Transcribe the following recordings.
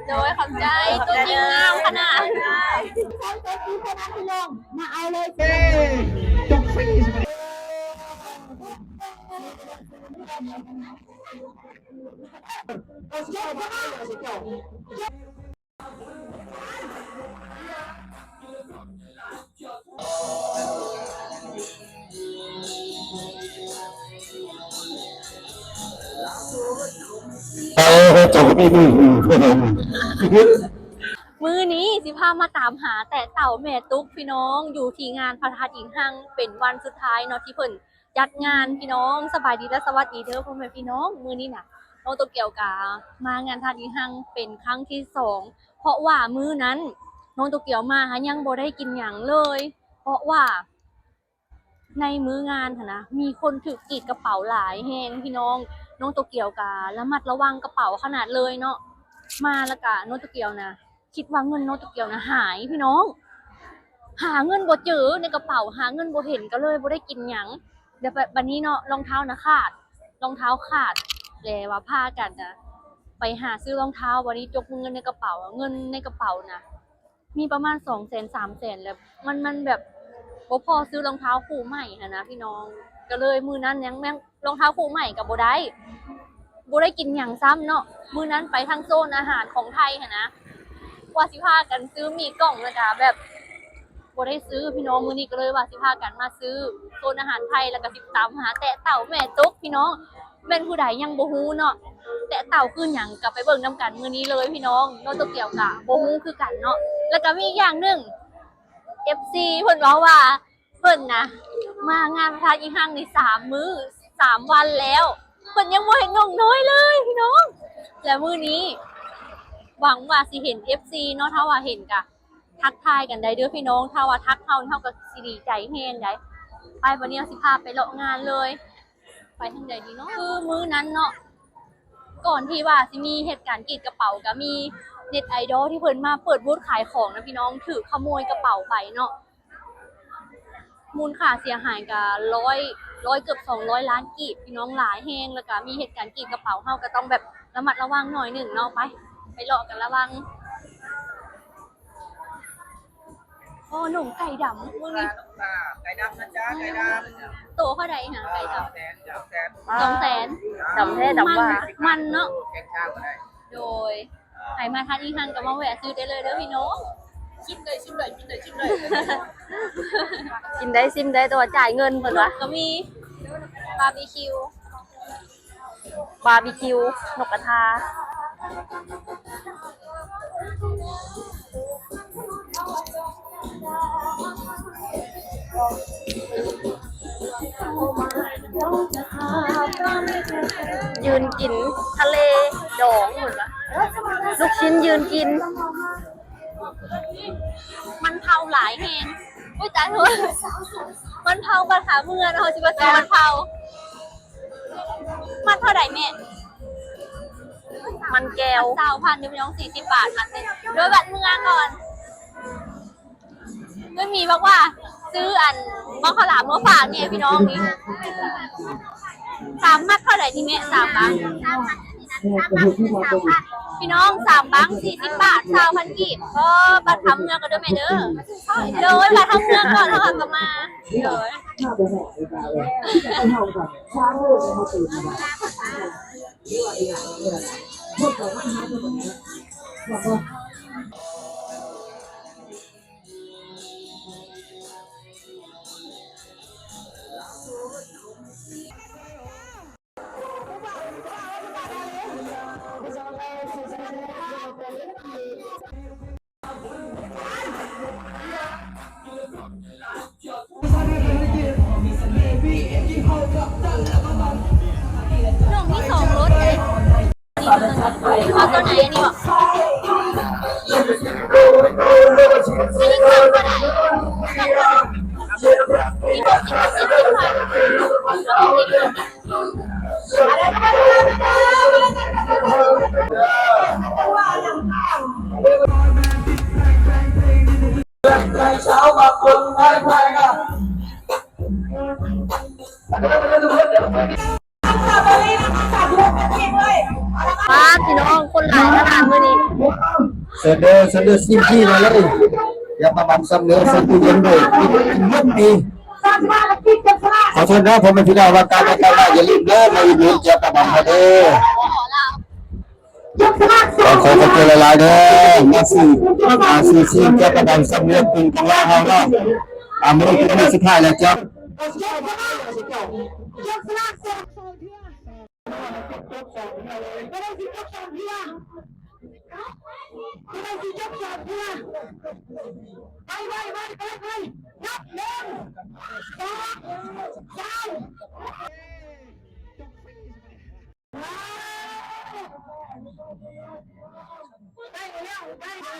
ໂດຍ ຂອບໃຈ ຕົວຈິງງາມຂະໜາດ. ມາເອົາເລີຍ ເອີ ຈົບຟຣີ. ມື້ນີ້ຊິພາມາຕາມຫາແຕະເຕົ້າແມ່ຕຸກ ພີ່ນ້ອງ ຢູ່ທີ່ງານພະທາດອີງຮັງ ເປັນວັນສຸດທ້າຍເນາະ ທີ່ເພິ່ນ ຈັດງານພີ່ນ້ອງ. ສະບາຍດີ ແລະ ສະຫວັດດີເດີພໍ່ແມ່ພີ່ນ້ອງ. ມື້ນີ້ນະ ນ້ອງໂຕກຽວກະມາງານທາດອີງຮັງເປັນຄັ້ງທີສອງ ເພາະວ່າມື້ນັ້ນນ້ອງໂຕກຽວມາຫາຍັງບໍ່ໄດ້ກິນຫຍັງເລີຍ ເພາະວ່າໃນມື້ງານຫັ້ນນະ ມີຄົນຖືກກຣີດກະເປົາຫຼາຍແຮງພີ່ນ້ອງ. ນ້ອງໂຕກຽວກະລະມັດລະວັງກະເປົາຂະໜາດເລີຍເນາະ. ມາແລ້ວກະນ້ອງໂຕກຽວນະ ຄິດວ່າເງິນນ້ອງໂຕກຽວນະຫາຍພີ່ນ້ອງ ຫາເງິນບໍ່ເຈີໃນກະເປົາ ຫາເງິນບໍ່ເຫັນ ກະເລີຍບໍ່ໄດ້ກິນຫຍັງ. ແລ້ວບາດ ບາດນີ້ເນາະ ລອງເທົ້ານະຂາດ ລອງເທົ້າຂາດ ແລະວ່າພາກັນນະໄປຫາຊື້ລອງເທົ້າ. ບາດນີ້ຈົກເບິ່ງເງິນໃນກະເປົາ ເງິນໃນກະເປົານະມີປະມານສອງແສນ ສາມແສນ ແລ້ວ ມັນ ມັນແບບບໍ່ພໍຊື້ລອງເທົ້າຄູ່ໃໝ່ຫັ້ນນະພີ່ນ້ອງ. ກະເລີຍມື້ນັ້ນຍັງ ແມ່ນ ລອງເທົ້າຄູ່ໃໝ່ກະບໍ່ໄດ້ ບໍ່ໄດ້ກິນຫຍັງຊ້ຳເນາະ. ມື້ນັ້ນໄປທາງໂຊນອາຫານຂອງໄທຫັ້ນນະ ວ່າຊິພາກັນຊື້ໝີ່ກ່ອງ ແລ້ວກະແບບບໍ່ໄດ້ຊື້ພີ່ນ້ອງ. ມື້ນີ້ກະເລີຍວ່າຊິພາກັນມາຊື້ໂຊນອາຫານໄທ ແລ້ວກະຊິຕາມຫາແຕະເຕົ້າແມ່ຕຸກພີ່ນ້ອງ. ແມ່ນຜູ້ໃດຍັງບໍ່ຮູ້ເນາະ ແຕະເຕົ້າຄືຫຍັງ ກະໄປເບິ່ງນຳກັນມື້ນີ້ເລີຍພີ່ນ້ອງ. ນ້ອງໂຕກຽວກະບໍ່ຮູ້ຄືກັນເນາະ. ແລ້ວກະມີອີກຢ່າງໜຶ່ງ ເອັຟຊີ ເພິ່ນເວົ້າວ່າ ເພິ່ນນະມາງານພະທາດອີງຮັງນີ້ສາມມື້ສາມວັນແລ້ວ ເພິ່ນຍັງບໍ່ເຫັນນ້ອງນ້ອຍເລີຍພີ່ນ້ອງ. ແລະມື້ນີ້ຫວັງວ່າຊິເຫັນເອັຟຊີເນາະ ຖ້າວ່າເຫັນກະທັກທາຍກັນໄດ້ເດີພີ່ນ້ອງ. ຖ້າວ່າທັກເຮົາ ເຮົາກະຊິດີໃຈແຮງໃດ໋. ໄປ ບາດນີ້ເຮົາຊິພາໄປເລາະງານເລີຍ. ໄປທາງໃດດີເນາະ? ຄືມື້ນັ້ນເນາະ ກ່ອນທີ່ວ່າຊິມີເຫດການກຣີດກະເປົາ ກະມີເນັດໄອດອລທີ່ເພິ່ນມາເປີດບູດຂາຍຂອງນະພີ່ນ້ອງ ຖືກຂະໂມຍກະເປົາໄປເນາະ. ມູນຄ່າເສຍຫາຍກະຮ້ອຍ ຮ້ອຍ ເກືອບສອງຮ້ອຍລ້ານກີບພີ່ນ້ອງ ຫຼາຍແຮງ. ແລ້ວກະມີເຫດການກຣີດກະເປົາ ເຮົາກະຕ້ອງແບບລະມັດລະວັງໜ້ອຍໜຶ່ງເນາະ. ໄປ ໄປເລາະກັນລະຫວ່າງ ໂອ້ ໜຸ່ມໄກ່ດຳມື້ນີ້ ໄກ່ດຳນະຈ້າ ໄກ່ດຳ. ໂຕເທົ່າໃດຫະ ໄກ່ດຳ? ສອງແສນ ສອງແສນ ດຳແທ້ດຳວ່າ ມັນ ມັນເນາະ. ໂດຍ ໃຜມາທາດອີງຮັງກະມາແວະຊື້ໄດ້ເລີຍເດີພີ່ນ້ອງ. ຊິມໄດ້ ຊິມໄດ້ ກິນໄດ້ ຊິມໄດ້ ກິນໄດ້ ຊິມໄດ້ ແຕ່ວ່າຈ່າຍເງິນເພິ່ນວ່າ. ກະມີບາບີຄິວ ບາບີຄິວ ນົກກະທາ ຢືນກິນທະເລດອງ ເພິ່ນວ່າ ລູກຊິ້ນຢືນກິນ. ມັນເຜົາຫຼາຍແຮງ ໂອ້ຍ ຕາຍ ມັນເຜົາ. ບັດຂາເມືອເນາະ ເຮົາຊິມາຊື້ມັນເຜົາ. ມັດເທົ່າໃດແມ່? ມັນແກ້ວ ຊາວພັນເດີພີ່ນ້ອງ ສີ່ສິບບາດມັດໜຶ່ງ ໂດຍບັດເມືອກ່ອນ. ເອີຍ ມີບອກວ່າຊື້ອັນໝໍ້ເຂົ້າຫຼາມມາຝາກແດ່ພີ່ນ້ອງນີ້. ສາມມັດເທົ່າໃດນີ້ແມ່? ສາມບັງ ພີ່ນ້ອງ ສາມບັງສີ່ສິບບາດ ຊາວພັນກີບ. ເອີ ບັດທຳເມືອກ່ອນເດີແມ່ເດີ. ໂດຍ ບັດທຳເມືອກ່ອນ ເຮົາກະມາ. ໂດຍ ນ້ອງມີສອງລົດເດ້. ເອົາໂຕໃດອັນນີ້ບໍ? ອັນນີ້ເທົ່າໃດ? ມີຫົກສິບ ເຈັດສິບ. ໃນເຊົ້າມາຄົນໄທໄທນະ. ປ້າດ ພີ່ນ້ອງ ຄົນຫຼາຍຂະໜາດມື້ນີ້. ເຊີນເດີ ເຊີນເດີ ຊີມຟຣີມາເລີຍ. ຢາປາບັນຊຳເໜືອ ໃສ່ຕູ້ເຢັນເດີ ກິນໝົດນີ້. ຂໍໂທດເດີ ພໍ່ແມ່ພີ່ນ້ອງ ວ່າການໄປການມາ ຢ່າລືມເດີ ມາອຸດໜູນແຈ່ວປາບັນເຮົາເດີ. ຂໍຂອບໃຈຫຼາຍໆເດີ ມາຊື້ ມາຊື້ຊີມແຈ່ວປາບັນຊຳເໜືອ ເປັນຂອງລາວເຮົາເນາະ. ອາ ມື້ນີ້ເປັນມື້ສຸດທ້າຍແລ້ວເຈົ້າ. ໄປ ໄປ ໄປ ໄປ ໄປ ນັບ ໜຶ່ງ ສອງ ສາມ. ໄດ້ແລ້ວ ໄດ້ແລ້ວ.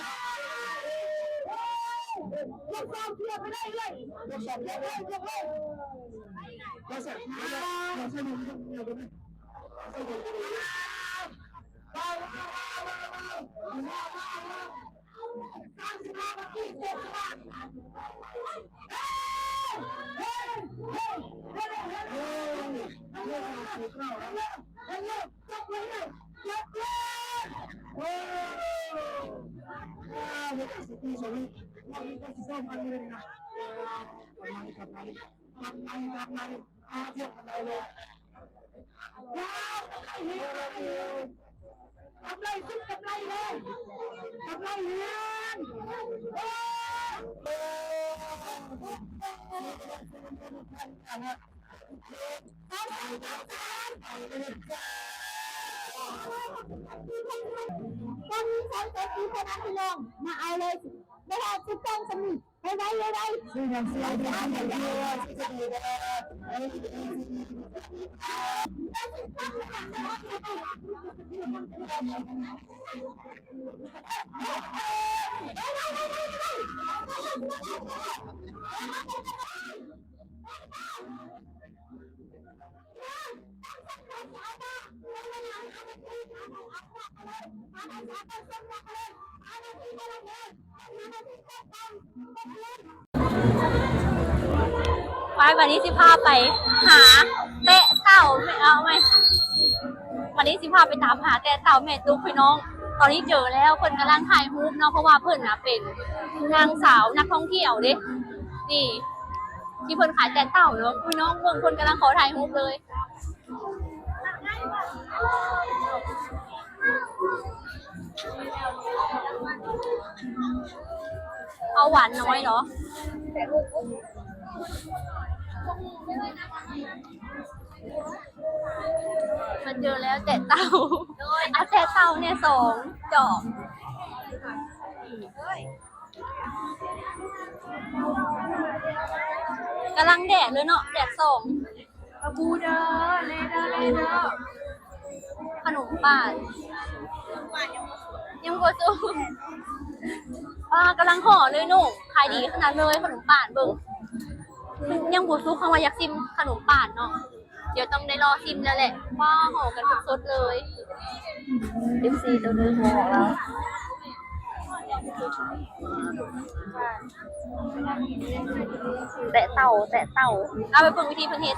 ຕ້ອງມີສາມສິບເອັດປີເທົ່ານັ້ນ ພີ່ນ້ອງ ມາເອົາເລີຍ ບໍ່ຮອດສິບສອງ ສຳນີ້. ໄວໆ ໄວໆ. ໄປ ບາດນີ້ຊິພາໄປຫາແຕະເຕົາ ເອົາໃໝ່ ບາດນີ້ຊິພາໄປຕາມຫາແຕະເຕົາແມ່ຕຸກ ພີ່ນ້ອງ. ຕອນນີ້ເຈີແລ້ວ ເພິ່ນກຳລັງຖ່າຍຮູບເນາະ ເພາະວ່າເພິ່ນນະເປັນນາງສາວນັກທ່ອງທ່ຽວເດ້. ນີ້ ທີ່ເພິ່ນຂາຍແຕະເຕົາເນາະ ພີ່ນ້ອງເບິ່ງ ເພິ່ນກຳລັງຂໍຖ່າຍຮູບເລີຍ. ເອົາຫວານນ້ອຍເນາະ. ມາເຈີແລ້ວແຕະເຕົາ ເອົາແຕະເຕົາແດ່ສອງຈອກ. ກຳລັງແດກເລີຍເນາະ ແດກສອງ ປາບູເດີ ເລເດີ ເລເດີ. ຂະໜົມປານ ຍັງບໍ່ສຸກ ປາກຳລັງຫໍ່ເລີຍໜູ ຂາຍດີຂະໜາດເລີຍ ຂະໜົມປານເບິ່ງ ຍັງບໍ່ສຸກ ເຮົາວ່າຢາກຊິມຂະໜົມປານເນາະ. ດຽວຕ້ອງໄດ້ລໍຊິມແລ້ວແຫຼະ ວ້າ ຫໍ່ກັນສົດໆເລີຍ ເອັຟຊີ ໂຕໜຶ່ງ ຫໍ່ແລ້ວ ແຕະເຕົາ ແຕະເຕົາ ເອົາໄປເບິ່ງວິທີເພິ່ນເຮັດ.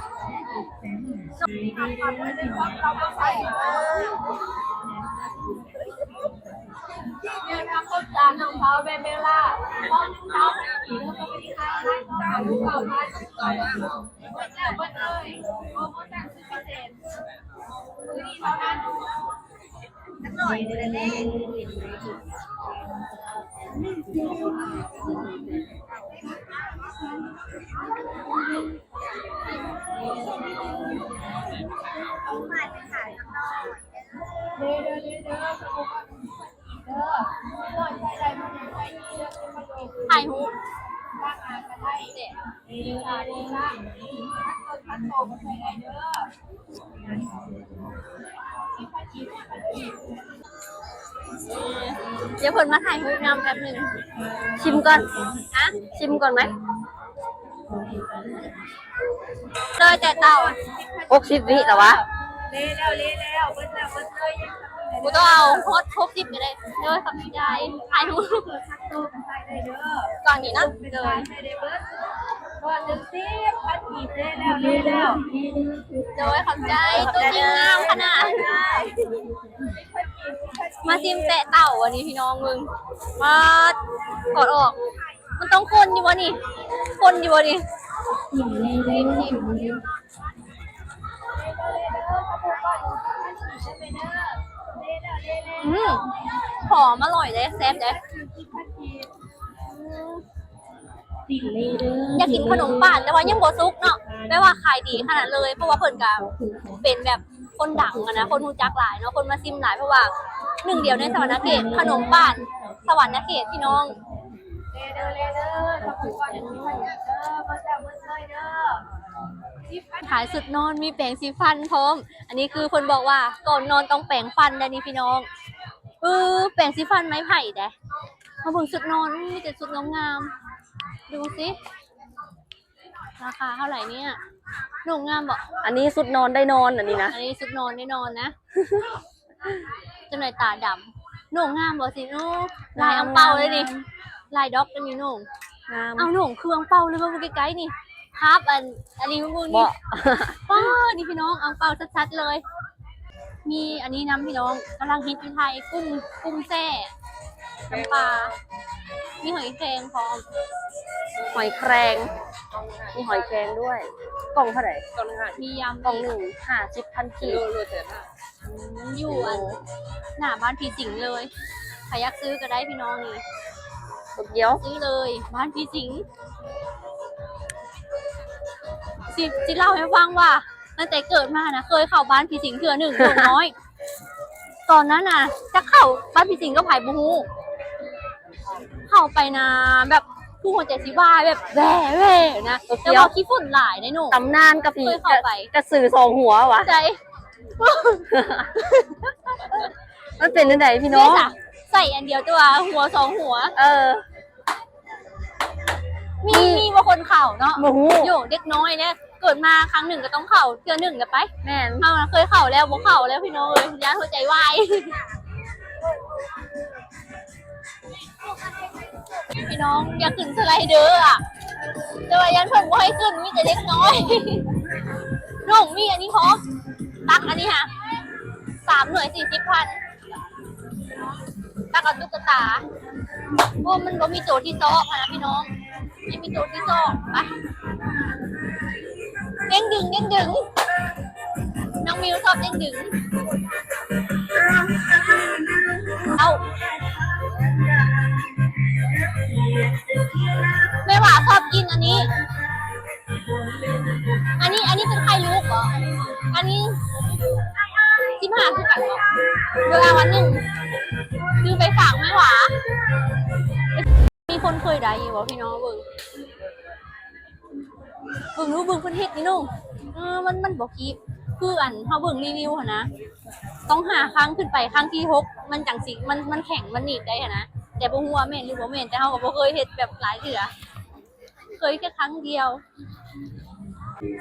ຖ່າຍຮູບ ດຽວເພິ່ນມາຖ່າຍຮູບນຳແປັບໜຶ່ງ. ຊິມກ່ອນ ຮະ ຊິມກ່ອນໄໝ? ເລີຍແຕະເຕົາ ຫົກສິບວິແລ້ວວະ ເລແລ້ວ ເລແລ້ວ ເບິດແລ້ວ ເບິດເລີຍ ບໍ່ຕ້ອງເອົາຮອດຫົກສິບກໍໄດ້. ໂດຍ ຂອບໃຈ ຖ່າຍຮູບ ເປີດຊັກໂຕກັນໄປໄດ້ເດີ ກ່ອນນີ້ເນາະ ໂດຍ ໄດ້ເບິດ ກ່ອນໜຶ່ງສິບພັນກີບເດ້. ໂດຍ ຂອບໃຈ ໂຕຈິງງາມຂະໜາດ. ມາຊິມແຕະເຕົ້າອັນນີ້ພີ່ນ້ອງເບິ່ງ ປາດ ຖອດອອກ ມັນຕ້ອງຄົນຢູ່ບໍ່ນີ້ ຄົນຢູ່ບໍ່ນີ້? ອືມ ຫອມ ອະລ່ອຍເດ້ ແຊບເດ້. ຢາກກິນຂະໜົມປານ ແຕ່ວ່າຍັງບໍ່ສຸກເນາະ ແປວ່າຂາຍດີຂະໜາດເລີຍ ເພາະວ່າເພິ່ນກະເປັນແບບຄົນດັງຫັ້ນນະ ຄົນຮູ້ຈັກຫຼາຍເນາະ ຄົນມາຊິມຫຼາຍ ເພາະວ່າໜຶ່ງດຽວໃນສະຫວັນນະເຂດ ຂະໜົມປານສະຫວັນນະເຂດພີ່ນ້ອງ. ຂາຍຊຸດນອນ ມີແປງສີຟັນພ້ອມ ອັນນີ້ຄືເພິ່ນບອກວ່າກ່ອນນອນຕ້ອງແປງຟັນໄດ໋ນີ້ພີ່ນ້ອງ. ເອີ ແປງສີຟັນໄມ້ໄຜ່ເດ້. ມາເບິ່ງຊຸດນອນ ມີແຕ່ຊຸດງາມໆ ດູຊິ ລາຄາເທົ່າໃດເນີ້ຍ? ນຸ່ງງາມບໍ່? ອັນນີ້ຊຸດນອນໄດ້ນອນ ອັນນີ້ນະ ອັນນີ້ຊຸດນອນໄດ້ນອນນະ. ຈັ່ງໃດຕາດຳ ນຸ່ງງາມບໍ່ຊິ? ໂອ້ ລາຍອັງເປົາເລີຍນີ້ ລາຍດອກກໍມີນຸ່ງ. ງາມ ເອົານຸ່ງຄືອັງເປົາເລີຍ ເບິ່ງໃກ້ໆນີ້ ຄາບອັນ ອັນນີ້ເບິ່ງນີ້ ປ້າ ນີ້ພີ່ນ້ອງ ອັງເປົາຊັດໆເລີຍ. ມີອັນນີ້ນຳພີ່ນ້ອງ ກຳລັງຮິດຢູ່ໄທ ກຸ້ງ ກຸ້ງແຊ່ ນ້ຳປາ ມີຫອຍແຄງພ້ອມ ຫອຍແຄງ ມີຫອຍແຄງດ້ວຍ. ກ່ອງເທົ່າໃດ? ກ່ອງໜຶ່ງຫ້າ ມີຍຳ ກ່ອງໜຶ່ງຫ້າສິບພັນກີບ. ໂລ ໂລແສນຫ້າ. ອືມ ຢູ່ອັນ ໂອ້ ໜ້າບ້ານຜີສິງເລີຍ ໃຜຢາກຊື້ກໍໄດ້ພີ່ນ້ອງນີ້ ບໍ່ກ່ຽວ ຊື້ເລີຍ ບ້ານຜີສິງ. ຊິ ຊິເລົ່າໃຫ້ຟັງວ່າ ຕັ້ງແຕ່ເກີດມານະ ເຄີຍເຂົ້າບ້ານຜີສິງເທື່ອໜຶ່ງ ໜຸ່ມນ້ອຍ ຕອນນັ້ນນະ ຈັກເຂົ້າບ້ານຜີສິງກັບໃຜບໍ່ຮູ້ ເຂົ້າໄປນະ ແບບ ຄືຫົວໃຈຊິວາຍ ແບບແວ່ໆນະ ແຕ່ວ່າຂີ້ຝຸ່ນຫຼາຍເດ້ໜຸ່ມ. ຕຳນານກະຜີ ກະ ກະສືສອງຫົວຫວາ ໃຊ່ ມັນເປັນຈັ່ງໃດພີ່ນ້ອງ? ໃສ່ອັນດຽວ ແຕ່ວ່າຫົວສອງຫົວ. ເອີ ມີ ມີ ມີບໍ່ຄົນເຂົ້າເນາະ ບໍ່ຮູ້ ໂຍ ເດັກນ້ອຍເດ້ ເກີດມາຄັ້ງໜຶ່ງກໍຕ້ອງເຂົ້າເທື່ອໜຶ່ງລະໄປ. ແມ່ນ ເຮົານະເຄີຍເຂົ້າແລ້ວ ບໍ່ເຂົ້າແລ້ວພີ່ນ້ອງເອີຍ ຢ້ານຫົວໃຈວາຍ. ພີ່ນ້ອງຢາກຂຶ້ນສະໄລເດີອະ ແຕ່ວ່າຢ້ານເພິ່ນບໍ່ໃຫ້ຂຶ້ນ ມີແຕ່ເດັກນ້ອຍ. ນ້ອງມີອັນນີ້ພ້ອມ ຕັກອັນນີ້ຫາ ສາມໜ່ວຍສີ່ສິບພັນ ຕັກເອົາຕຸກກະຕາ. ໂອ້ ມັນບໍ່ມີໂຕທີ່ຊອບຫັ້ນນະພີ່ນ້ອງ ຍັງມີໂຕທີ່ຊອບ. ໄປ ເດ້ງດຶງ ເດ້ງດຶງ ນ້ອງມິວຊອບເດ້ງດຶງ. ເອົາ ແມ່ຫວາຊອບກິນອັນນີ້ ອັນນີ້ ອັນນີ້ເປັນໄຂ່ລູກບໍ? ອັນນີ້ສິບຫ້າຄືກັນບໍ? ເດີ ເອົາອັນໜຶ່ງ ຊື້ໄປຝາກແມ່ຫວາ. ມີຄົນເຄີຍໄດ້ຢູ່ບໍ່ພີ່ນ້ອງ? ເບິ່ງ ເບິ່ງດູ ເບິ່ງເພິ່ນເຮັດນີ້ໜູ ເອີ ມັນ ມັນບໍ່ຄີບ ຄືອັນເຮົາເບິ່ງຣີວິວຫັ້ນນະ ຕ້ອງຫ້າຄັ້ງຂຶ້ນໄປ ຄັ້ງທີຫົກມັນຈັ່ງຊິ ມັນ ມັນແຂງ ມັນໜີບໄດ້ຫັ້ນນະ. ແຕ່ບໍ່ຮູ້ວ່າແມ່ນຫຼືບໍ່ແມ່ນ ແຕ່ເຮົາກໍບໍ່ເຄີຍເຮັດແບບຫຼາຍເທື່ອ ເຄີຍແຄ່ຄັ້ງດຽວ.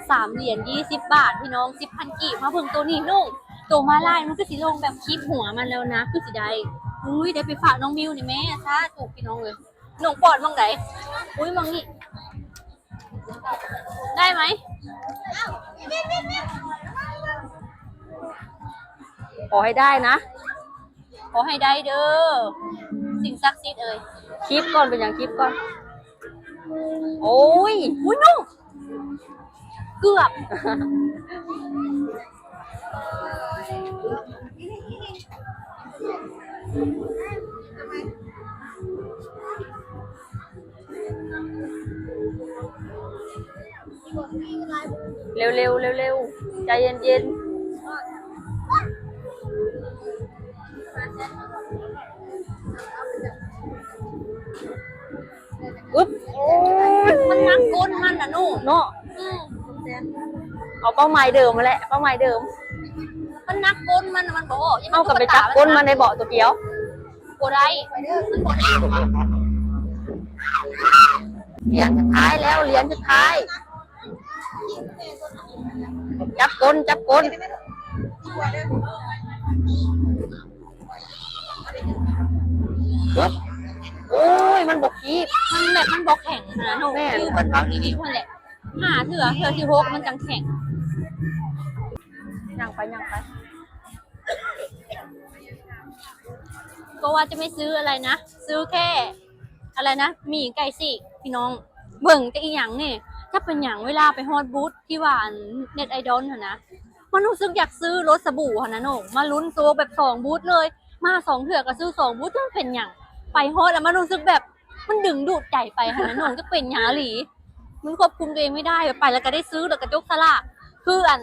ສາມຫຼຽນ ຊາວບາດພີ່ນ້ອງ ສິບພັນກີບ. ມາເບິ່ງໂຕນີ້ໜູ ໂຕມາລາຍ ມັນຄືຊິລົງແບບຄີບຫົວມັນແລ້ວນະ ຄືຊິໄດ້. ອຸ້ຍ ໄດ້ໄປຝາກນ້ອງມິວນີ້ແມ້ ສາທຸພີ່ນ້ອງເອີຍ. ໜູປອດໝ່ອງໃດ? ອຸ້ຍ ໝ່ອງນີ້ ໄດ້ໄໝ? ຂໍໃຫ້ໄດ້ນະ ຂໍໃຫ້ໄດ້ເດີ ສິ່ງສັກສິດເອີຍ. ຄີບກ່ອນ ເປັນຫຍັງຄີບກ່ອນ? ໂອ້ຍ ອຸ້ຍ ໜູ ເກືອບ. ເລັວໆ ເລັວໆ ໃຈເຢັນໆ. ອຶບ ໂອ້ຍ ມັນໜັກກົ້ນມັນນະໜູ ເນາະ. ອືມ ເອົາເປົ້າໝາຍເດີມຫັ້ນແຫຼະ ເປົ້າໝາຍເດີມ. ມັນໜັກກົ້ນມັນນະ ມັນບໍ່ອອກ. ເຮົາກໍໄປຈັບກົ້ນມັນໄດ້ບໍ່ ໂຕກຽວ? ບໍ່ໄດ້ ມັນບໍ່ໄດ້. ຫຼຽນສຸດທ້າຍແລ້ວ ຫຼຽນສຸດທ້າຍ. ຈັບກົ້ນ ຈັບກົ້ນ. ໂອ້ຍ ມັນບໍ່ຄີບ ມັນແບບ ມັນບໍ່ແຂງຫັ້ນນະ. ແມ່ນ ຄືເພິ່ນເວົ້າດີໆ ຫັ້ນແຫຼະ. ຫ້າເທື່ອ ເທື່ອທີຫົກມັນຈັ່ງແຂງ. ຍ່າງໄປ ຍ່າງໄປ. ก็ว่าจะไม่ซื้ออะไรนะ ซื้อแค่ อะไรนะ หมี่ไก่ฉีก พี่น้อง เบิ่ง จะอีหยังนี่ จักเป็นหยัง เวลาไปฮอดบูธที่ว่าอันเน็ตไอดอลหั่นนะ มันรู้สึกอยากซื้อรถสบู่หั่นนะน้อง มาลุ้นโซแบบสองบูธเลย มาสองเทื่อก็ซื้อสองบูธ จักเป็นหยัง ไปฮอดแล้วมันรู้สึกแบบ มันดึงดูดใจไปหั่นนะน้อง จักเป็นหยังอีหลี มันควบคุมตัวเองไม่ได้ แบบไปแล้วก็ได้ซื้อ แล้วก็จกสลาก คืออัน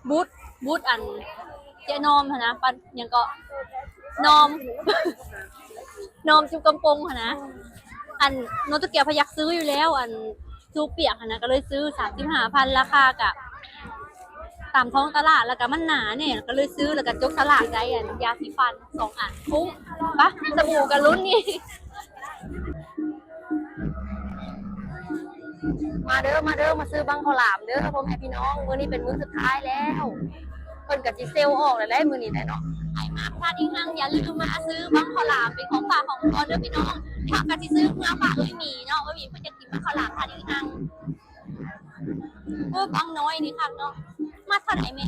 บูธ บูธอันเจ๊นอมหั่นนะ ปัน หยังก็ นอม นอมจุกำปงหั่นนะ อันน้องโตเกียวพะอยากซื้ออยู่แล้ว อันซูเปียกหั่นนะ ก็เลยซื้อ สามสิบห้าพัน ราคากะตามท้องตลาด แล้วก็มันหนาแหน่ ก็เลยซื้อ แล้วก็จกสลากได้อันยาสีฟันสองอัน คุ้มปะ สบู่ก็ลุ้นอีก. มาเด้อ มาเด้อ มาซื้อบั้งข้าวหลามเด้อพ่อแม่พี่น้อง มื้อนี้เป็นมื้อสุดท้ายแล้ว เพิ่นก็สิเซลล์ออกแล้วแหละมื้อนี้แหละเนาะ ใครมาพลาดอีกครั้ง อย่าลืมมาซื้อบั้งข้าวหลามเป็นของฝากของต้อนเด้อพี่น้อง ถ้าก็สิซื้อเมื่อฝากเอ้ยหมีเนาะ เอ้ยหมีเพิ่นจะกินบั้งข้าวหลามพลาดอีกครั้ง โอ้ บั้งน้อยนี่คักเนาะ มัดเท่าไหร่แม่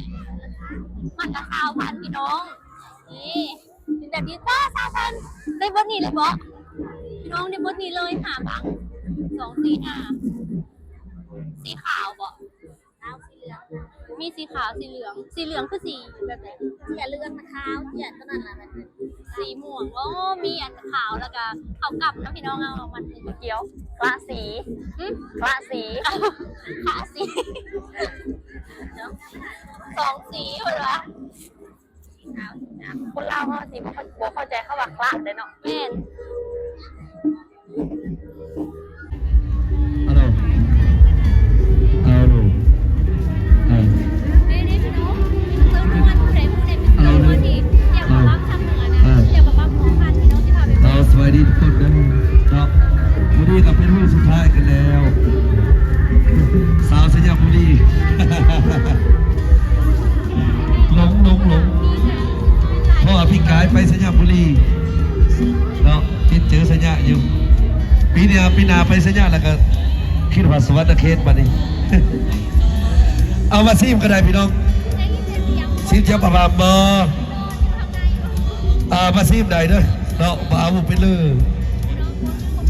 มัดละซาวพันพี่น้อง นี่ เป็นแบบนี้ ว้า ซาวพัน ได้เบิดนี้เลยบ่ พี่น้อง ได้เบิดนี้เลย ห้าบั้ง สอง สี่ ห้า สีขาวบ่ ขาวสีเหลือง มีสีขาว สีเหลือง สีเหลืองคือสีแบบไหน เจียเหลืองนะ ขาวเจียตัวนั้นน่ะ สีม่วง อ๋อ มีอันขาวแล้วก็ข้าวกล้ำเนาะพี่น้อง เอามันเขียว คละสี หึ คละสี คละสี เนาะ สองสีเพิ่นว่า คนลาวเฮาสิบ่ บ่เข้าใจคำว่าคละเด้เนาะ แม่น ฮัลโหล ฮัลโหล เด้ เด้ พี่น้อง เติมน้ำมันผู้ใดผู้ใดเป็น ฮัลโหล เติมวันนี้ เรียกว่าปั๊มทางเหนือนะ เออ เรียกว่าปั๊มหัวพัน พี่น้องสิพาไป เอา สบายดีทุกคนเด้อเนาะ มื้อนี้ก็เป็นมื้อสุดท้ายกันแล้ว สาวไชยบุรี หลง หลง หลง เพราะว่าพี่กายไปไชยบุรีเนาะ คิดเจอไชยอยู่ ปีนี้ ปีหน้าไปไชยแล้วก็คิดฮอดสวรรณเขตบัดนี้ เอามาซิมก็ได้พี่น้อง ซิมเจ้าประภาบ่ อ่า มาซิมได้เด้อเนาะ บ่เอาไปเลย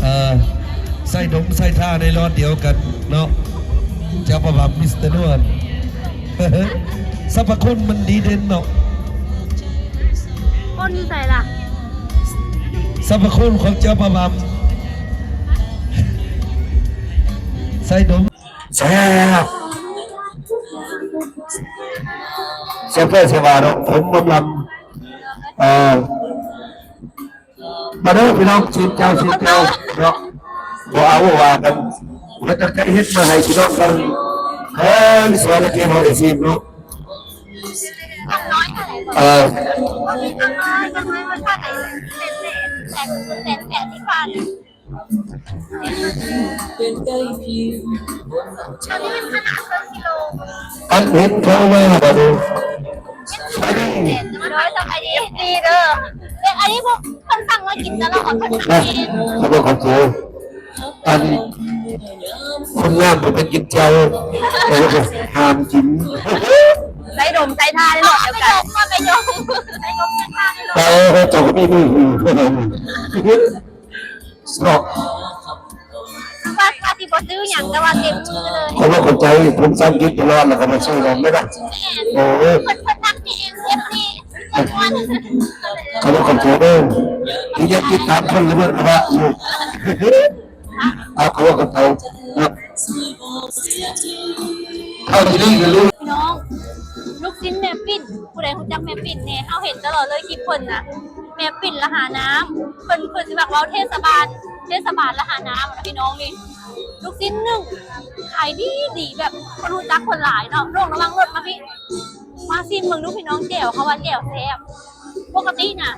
เอ่อ ใส่ดงใส่ท่าในหลอดเดียวกันเนาะ เจ้าประภามิสเตอร์นวล สรรพคุณมันดีเด่นเนาะ คนอยู่ไสล่ะ สรรพคุณของเจ้าประภาใส่ดง แซ่บ แซ่บแท้แซ่บว่าเนาะ ผมบ่ลำ เอ่อ มาเด้อพี่น้อง ชิมเจ้า ชิมเจ้าเนาะ บ่เอาบ่ว่ากัน มันจะใครเฮ็ดมาให้พี่น้องกัน เฮ้ย สวรรค์เกมเฮาได้ชิมเนาะ เออ อันเห็นเขาว่าบ่ดู โดย สบายดี เอฟซี เด้อ เอ้ย อันนี้พวกเพิ่นสั่งมากินตลอด เพิ่นสั่งเอง ขอบคุณครับ อัน คนงามบ่ไปกินเจ้า เออ ห้ามกิน ใส่ดมใส่ท่าได้หลอดเดียวกัน ไปดม ไปดม ใส่ดมใส่ท่าได้หลอด เออ เจ้าก็มีมือ เนาะ ว่า ว่าสิบ่ซื้อหยัง แต่ว่าเต็มมือเลย ขอบคุณครับ ผมสั่งกินตลอด แล้วก็มาซื้อของไม่ได้ โอ้ย เพิ่น เพิ่นทักเอง เอฟซี ขอบคุณครับ เด้อ ที่ยังติดตามคนละเรื่องนะว่าอยู่ เอา ขอบคุณครับ ครับ เอาที่นี่กันลูก พี่น้อง ลูกชิ้นแม่ปิ้น ผู้ใดรู้จักแม่ปิ้นแน่ เฮาเห็นตลอดเลยคลิปเพิ่นนะ แม่ปิ้นละหาน้ำ เพิ่น เพิ่นสิมักเว้าเทศบาล เทศบาลละหาน้ำนะพี่น้องนี่ ลูกชิ้นนึ่ง ขายดีดี แบบคนรู้จักคนหลายเนาะ ลงระวังรถมาพี่ มาซิมเบิ่งดูพี่น้อง แจ่ว เขาว่าแจ่วแซ่บ ปกติน่ะ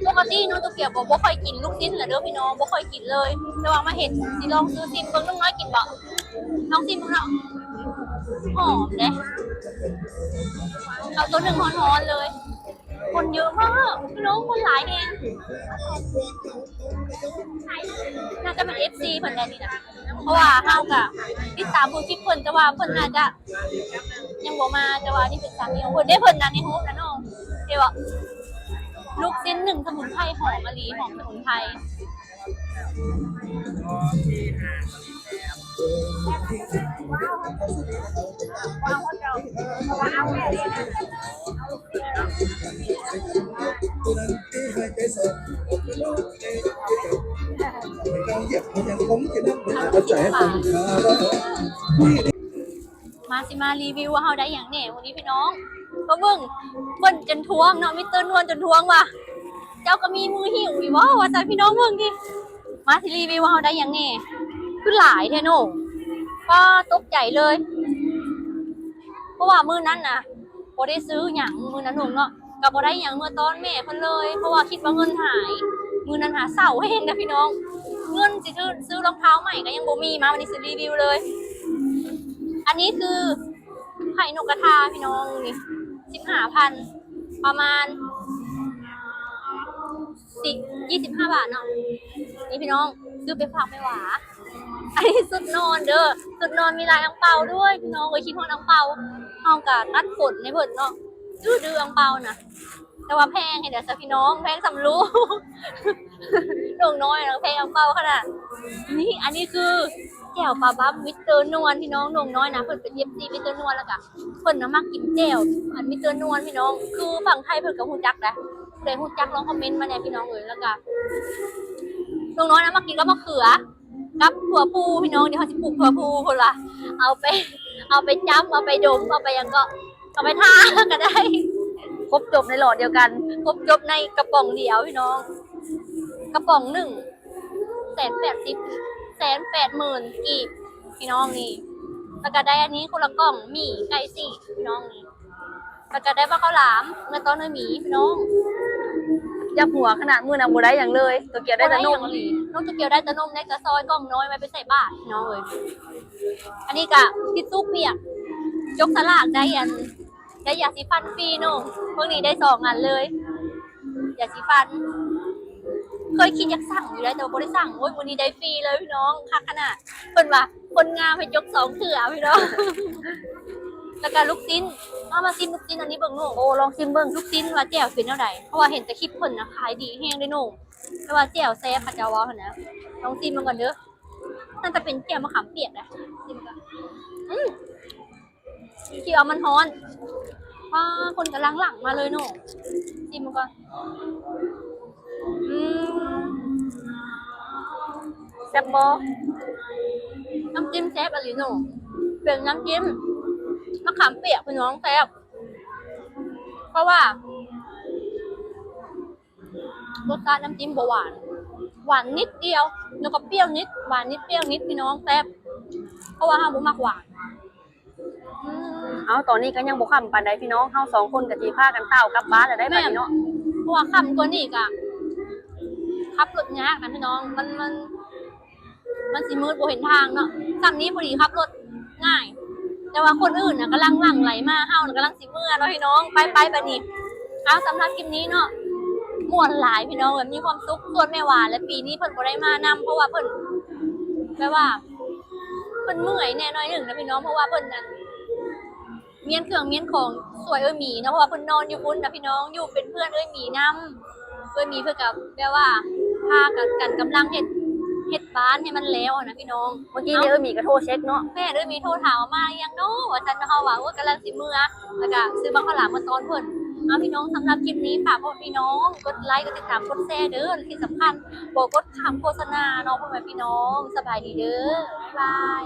ปกติน้องโตเกียวบ่ บ่ค่อยกินลูกชิ้นแหละเด้อพี่น้อง บ่ค่อยกินเลย แต่ว่ามาเห็น สิลองซื้อซิมเบิ่ง น้องน้อยกินบ่ ลองซิมเบิ่งเนาะ หอมเด้ เอาตัวหนึ่งฮ้อนๆเลย ຄົນເຍອະມາກພີ່ນ້ອງ ຄົນຫຼາຍແຮງ. ໜ້າຈະເປັນເອັຟຊີເພິ່ນແຫຼະນີ້ນະ ເພາະວ່າເຮົາກະຕິດຕາມເບິ່ງຄລິບເພິ່ນ ແຕ່ວ່າເພິ່ນໜ້າຈະຍັງບໍ່ມາ. ແຕ່ວ່ານີ້ເປັນສາມີຂອງເພິ່ນເດ້ ເພິ່ນນະໃນຮູບນະນ້ອງ ເຫັນບໍ່? ລູກຊີ້ນໜຶ້ງສະໝຸນໄພ ຫອມອີ່ຫຼີ ຫອມສະໝຸນໄພ. ມາ ຊິມາຣີວິວວ່າເຮົາໄດ້ຫຍັງແດ່ມື້ນີ້ພີ່ນ້ອງ. ມາເບິ່ງ ເພິ່ນຈົນທ້ວງເນາະ ມິສເຕີນວນຈົນທ້ວງວ່າ ເຈົ້າກໍມີມືຫິ້ວຢູ່ບໍ່ ວ່າຊັ້ນພີ່ນ້ອງ. ເບິ່ງຕິ ມາຊິຣີວິວວ່າເຮົາໄດ້ຫຍັງແດ່ ຄືຫຼາຍແທ້ໂນ້. ປ້າ ຕົກໃຈເລີຍ ເພາະວ່າມື້ນັ້ນນະບໍ່ໄດ້ຊື້ຫຍັງ ມື້ນັ້ນໂນ້ເນາະ ກໍບໍ່ໄດ້ຫຍັງເມືອຕ້ອນແມ່ເພິ່ນເລີຍ ເພາະວ່າຄິດວ່າເງິນຫາຍ. ມື້ນັ້ນຫາເສົ້າແຮງນະພີ່ນ້ອງ ເງິນຊິຊື້ ຊື້ລອງເທ້າໃໝ່ກໍຍັງບໍ່ມີ. ມາ ວັນນີ້ຊິຣີວິວເລີຍ. ອັນນີ້ຄືໄຂ່ນົກກະທາພີ່ນ້ອງ ນີ້ສິບຫ້າພັນ ປະມານ ສິບ ຊາວຫ້າບາດເນາະ. ນີ້ພີ່ນ້ອງ ຊື້ໄປຝາກແມ່ຫວາ. ອັນນີ້ຊຸດນອນເດີ ຊຸດນອນມີລາຍອັງເປົາດ້ວຍພີ່ນ້ອງເອີຍ. ຄິດຮອດອັງເປົາ ເຮົາກະຕັດຂົນໃຫ້ເພິ່ນເນາະ ດື້ໆ ອັງເປົານະ. ແຕ່ວ່າແພງແທ້ເດີຊະພີ່ນ້ອງ ແພງສ່ຳລູກ ນ້ອງນ້ອຍນະ ແພງອັງເປົາຂະໜາດ. ນີ້ ອັນນີ້ຄືແຈ່ວປາບັບມິສເຕີນວນພີ່ນ້ອງ. ນ້ອງນ້ອຍນະ ເພິ່ນເປັນເອັຟຊີມິສເຕີນວນ ແລ້ວກະເພິ່ນນະມັກກິນແຈ່ວອັນມິສເຕີນວນພີ່ນ້ອງ. ຄືຝັ່ງໄທເພິ່ນກໍຮູ້ຈັກນະ ຜູ້ໃດຮູ້ຈັກລອງຄອມເມັນມາແດ່ພີ່ນ້ອງເອີຍ. ແລ້ວກະນ້ອງນ້ອຍນະມັກກິນກັບມະເຂືອ ກັບຖົ່ວພູພີ່ນ້ອງ. ດຽວເຮົາຊິປູກຖົ່ວພູເພິ່ນວ່າ ເອົາໄປ ເອົາໄປຈ້ຳ ເອົາໄປດົມ ເອົາໄປຫຍັງເກາະ ເອົາໄປທາກໍໄດ້. ຄົບຈົບໃນຫຼອດດຽວກັນ ຄົບຈົບໃນກະປ໋ອງດຽວພີ່ນ້ອງ. ກະປ໋ອງໜຶ່ງ ແສນແປດສິບ ແສນແປດໝື່ນກີບພີ່ນ້ອງນີ້. ແລ້ວກະໄດ້ອັນນີ້ຄົນລະກ່ອງ ໝີ່ໄກ່ຊີກພີ່ນ້ອງນີ້. ແລ້ວກະໄດ້ບັກເຂົ້າຫຼາມ ເມືອຕ້ອນເອື້ອຍໝີພີ່ນ້ອງ. ຢາກຫົວຂະໜາດ ມື້ນັ້ນບໍ່ໄດ້ຫຍັງເລີຍ ໂຕກຽວໄດ້ແຕ່ນົມ. ນ້ອງໂຕກຽວໄດ້ແຕ່ນົມ ໄດ້ກະຊອຍກ່ອງນ້ອຍໄວ້ໄປໃສ່ບາດພີ່ນ້ອງເອີຍ. ອັນນີ້ກະທິດຊູ້ປຽກ ຈົກສະຫຼາກໄດ້ອັນ ໄດ້ຢາສີຟັນຟຣີເນາະ. ພວກນີ້ໄດ້ສອງອັນເລີຍ ຢາສີຟັນ. ເຄີຍຄິດຢາກສັ່ງຢູ່ໄດ໋ ແຕ່ວ່າບໍ່ໄດ້ສັ່ງ. ໂອ້ຍ ມື້ນີ້ໄດ້ຟຣີເລີຍພີ່ນ້ອງ ຄັກຂະໜາດ. ເພິ່ນວ່າຄົນງາມໃຫ້ຈົກສອງເທື່ອພີ່ນ້ອງ. ແລ້ວກະລູກຊີ້ນ ເອົາມາຊີມລູກຊີ້ນອັນນີ້ເບິ່ງໂນ້. ໂອ້ ລອງຊີມເບິ່ງ ລູກຊີ້ນວ່າແຈ່ວເປັນແນວໃດ ເພາະວ່າເຫັນແຕ່ຄລິບເພິ່ນນະ ຂາຍດີແຮງເດ້ໂນ້. ແຕ່ວ່າແຈ່ວແຊບ ເຂົາເຈົ້າເວົ້າຫັ້ນນະ. ລອງຊີມເບິ່ງກ່ອນເດີ. ໜ້າຈະເປັນແຈ່ວມະຂາມປຽກນະ. ຊີມກ່ອນ. ອືມ ຄິດວ່າມັນຮ້ອນ. ປ້າ ຄົນກຳລັງຫຼັ່ງມາເລີຍເນາະ. ຊີມເບິ່ງກ່ອນ. ອືມ ແຊບບໍ່? ນ້ຳຈິ້ມແຊບອີ່ຫຼີເນາະ. ເປັນນ້ຳຈິ້ມມະຂາມປຽກພີ່ນ້ອງ ແຊບ. ເພາະວ່າ ລົດຊາດນ້ຳຈິ້ມບໍ່ຫວານ ຫວານນິດດຽວ ແລ້ວກໍປ່ຽວນິດ ຫວານນິດ ປ່ຽວນິດ ພີ່ນ້ອງ ແຊບ. ເພາະວ່າເຮົາບໍ່ມັກຫວານ. ອືມ ເອົ້າ ຕອນນີ້ກໍຍັງບໍ່ຄ່ຳປານໃດພີ່ນ້ອງ ເຮົາສອງຄົນກໍຊິພາກັນຕ່າວກັບບ້ານແລ້ວໄດ໋ບັດນີ້ເນາະ. ເພາະວ່າຄ່ຳກວ່ານີ້ກໍຂັບລົດຍາກນະພີ່ນ້ອງ ມັນ ມັນ ມັນຊິມືດບໍ່ເຫັນທາງເນາະ. ຊ່ຳນີ້ພໍດີຂັບລົດງ່າຍ ແຕ່ວ່າຄົນອື່ນນະກຳລັງຫຼັ່ງໄຫຼມາ ເຮົານະກຳລັງຊິເມືອເນາະພີ່ນ້ອງ. ໄປໆ ບາດນີ້. ເອົາ ສຳລັບຄລິບນີ້ເນາະ ມ່ວນຫຼາຍພີ່ນ້ອງເອີຍ ມີຄວາມສຸກ. ສ່ວນແມ່ຫວານແລະ ປີນີ້ເພິ່ນບໍ່ໄດ້ມານຳ ເພາະວ່າເພິ່ນ ແບບວ່າ ເພິ່ນເມື່ອຍແດ່ໜ້ອຍໜຶ່ງນະພີ່ນ້ອງ ເພາະວ່າເພິ່ນນັ້ນ ມ້ຽນເຄື່ອງມ້ຽນຂອງຊ່ວຍເອື້ອຍໝີເນາະ ເພາະວ່າເພິ່ນນອນຢູ່ພຸ້ນນະພີ່ນ້ອງ ຢູ່ເປັນເພື່ອນເອື້ອຍໝີນຳ. ເອື້ອຍໝີເພິ່ນກໍແບບວ່າພາກັນ ກັນກຳລັງເຮັດ ເຮັດບ້ານໃຫ້ມັນແລ້ວນະພີ່ນ້ອງ. ເມື່ອກີ້ນີ້ເອື້ອຍໝີກໍໂທເຊັກເນາະ. ແມ່ນ ເອື້ອຍໝີໂທຖາມວ່າມາຍັງເນາະ ວ່າຊັ້ນ ເຮົາວ່າ ໂອ້ຍ ກຳລັງຊິເມືອ ແລ້ວກໍຊື້ບັກເຂົ້າຫຼາມມາຕ້ອນເພິ່ນ. ເອົາ ພີ່ນ້ອງ ສຳລັບຄລິບນີ້ ຝາກພໍ່ແມ່ພີ່ນ້ອງກົດໄລ ກົດຕິດຕາມ ກົດແຊເດີ ແລະ ທີ່ສຳຄັນບໍ່ກົດຂ້າມໂຄສະນາເນາະ ພໍ່ແມ່ພີ່ນ້ອງ. ສະບາຍດີເດີ ບາຍບາຍ.